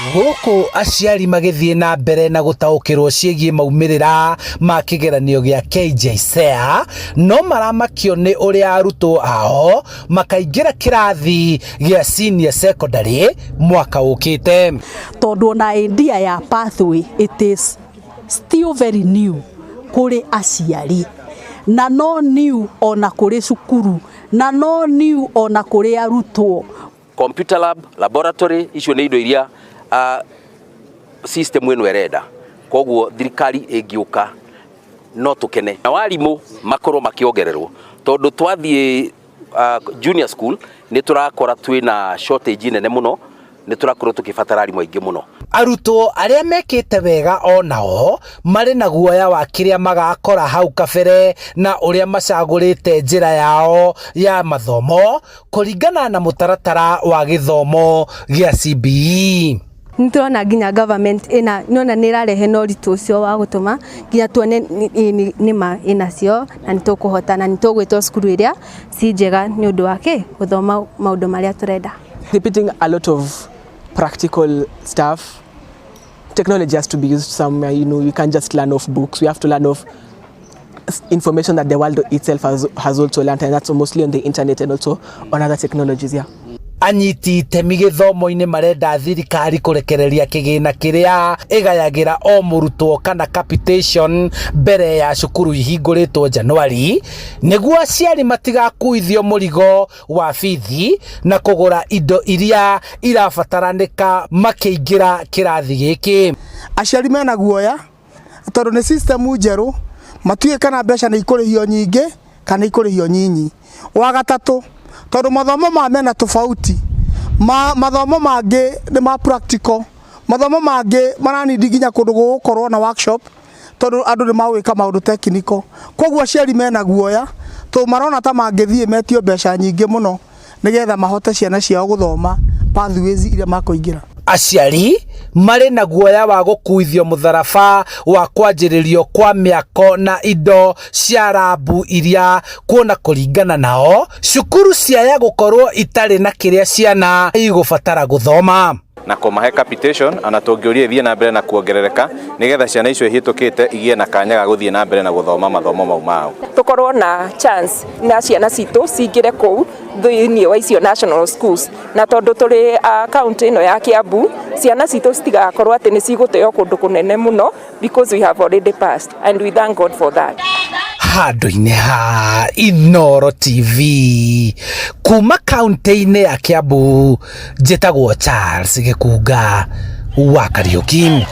Gũkũ aciari magĩthiĩ na mbere na gũtaũkĩrwo ciĩgiĩ maumĩrĩra ma kĩgeranio gĩa KJSEA, no maramakio nĩ ũrĩa arutwo ao makaingĩra kĩrathi gĩa senior secondary mwaka ũkĩte. Tondũ ona idea ya pathway, it is still very new kũrĩ aciari, na no new ona kũrĩ cukuru, na no new ona kũrĩ arutwo. Computer lab, laboratory, icio nĩ indo iria system ĩno ĩrenda. Koguo thirikari ĩngĩũka no tũkene, na warimũ makorwo makĩongererwo, tondũ twathiĩ junior school nĩ tũrakora twĩna shortage nene mũno, nĩ tũrakorwo tũkĩbatara arimũ aingĩ mũno. Arutwo arĩa mekĩte wega onao marĩ na guoya wa kĩrĩa magakora hau kabere na ũrĩa macagũrĩte njĩra yao ya mathomo kũringana na mũtaratara wa gĩthomo gĩa CBE. Nĩ tũrona nginya government ĩna nona nĩ ĩrarehe na ũritũ ũcio wa gũtũma nginya tuone nĩma ĩnacio, na nĩ tũkũhota na nĩ tũgwĩtwo cukuru ĩrĩa ci njega nĩ ũndũ wa kĩ gũthoma maũndũ marĩa tũrenda. Repeating a lot of practical stuff. Technology has to be used somewhere. You can't just learn off books. We have to learn off information that the world itself has also learned, and that's mostly on the internet and also on other technologies. Yeah. Anyiti itemi gĩthomo-inĩ marenda thirikari kũrekereria kĩgĩna kĩrĩa ĩgayagĩra o mũrutwo kana capitation mbere ya cukuru ihingũrĩtwo Januari, nĩguo aciari matigakuithio mũrigo wa bithi na kũgũra indo iria irabataranĩka makĩingĩra kĩrathi gĩkĩ. Aciari mena guoya tondũ nĩ system njerũ, matiũĩ kana mbeca nĩ ikũrĩhio nyingĩ kana ikũrĩhio nyinyi. Wa gatatũ, tondũ mathomo maya mena tofauti ma, mathomo mangĩ nĩ ma practical, mathomo mangĩ maranindi nginya kũndũ gũgũkorwo na workshop, tondũ andũ nĩ magwĩka maũndũ technical. Koguo aciari mena guoya tondũ marona ta mangĩthiĩ metio mbeca nyingĩ mũno nĩgetha mahote ciana ciao gũthoma pathways iria makũingĩra. Aciari marĩ na guoya wa gũkuithio mũtharaba wa kwanjĩrĩrio kwa mĩako na indo cia rabu iria kuona kũringana nao cukuru ciaya gũkorwo itarĩ na kĩrĩa ciana igũbatara gũthoma. Na kũmahe capitation, ona tũngĩũria ĩthiĩ na mbere na kuongerereka nĩgetha ciana icio ihĩtũkĩte igĩe na kanya ga gũthiĩ na mbere na gũthoma mathomo mau mao. Tukorwo na chance na ciana citũ cingĩre kũu thĩinĩ wa icio national schools, na tondũ tũrĩ county ĩno ya Kiambu, ciana citũ citigakorwo atĩ nĩ cigũteo kũndũ kũnene mũno because we have already passed and we thank God for that. Handũ-inĩ ha Inoro TV kuma kaunti-inĩ ya Kiambu, njĩtagwo Charles Gĩkunga wa Kariũki.